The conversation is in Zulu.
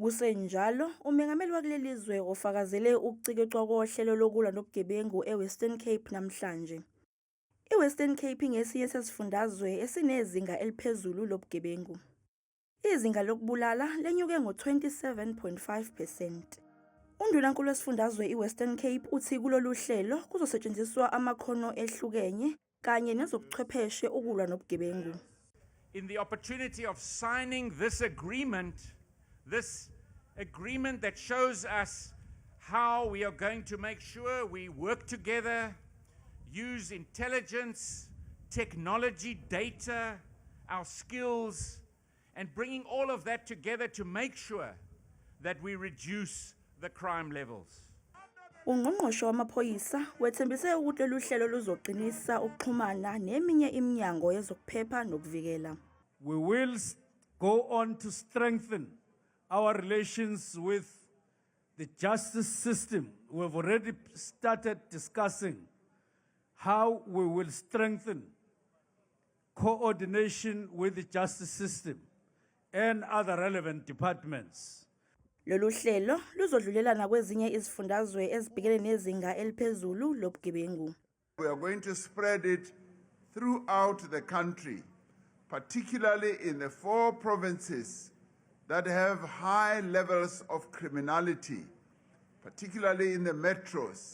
Kusenjalo, umengameli wakuleli zwe ufakazele ukucikicwa kohlelo lokulwa nobugebengu eWestern Cape namhlanje. I-Western Cape ingesinye sezifundazwe esinezinga eliphezulu lobugebengu. Izinga lokubulala lenyuke ngo-27.5 percent. Undunankulu wesifundazwe iWestern Cape uthi kulolu hlelo kuzosetshenziswa amakhono ehlukene kanye nezobuchwepheshe ukulwa nobugebengu. In the opportunity of signing this agreement that shows us how we are going to make sure we work together, use intelligence, technology, data, our skills, and bringing all of that together to make sure that we reduce the crime levels. Ungqongqoshe wamaphoyisa wethembise ukuthi lolu hlelo luzoqinisa ukuxhumana neminye iminyango yezokuphepha nokuvikela. We will go on to strengthen our relations with the justice system. We've already started discussing how we will strengthen coordination with the justice system and other relevant departments. Lolu hlelo luzodlulela nakwezinye izifundazwe ezibhekene nezinga eliphezulu lobugebengu. We are going to spread it throughout the country, particularly in the four provinces that have high levels of criminality, particularly in the metros.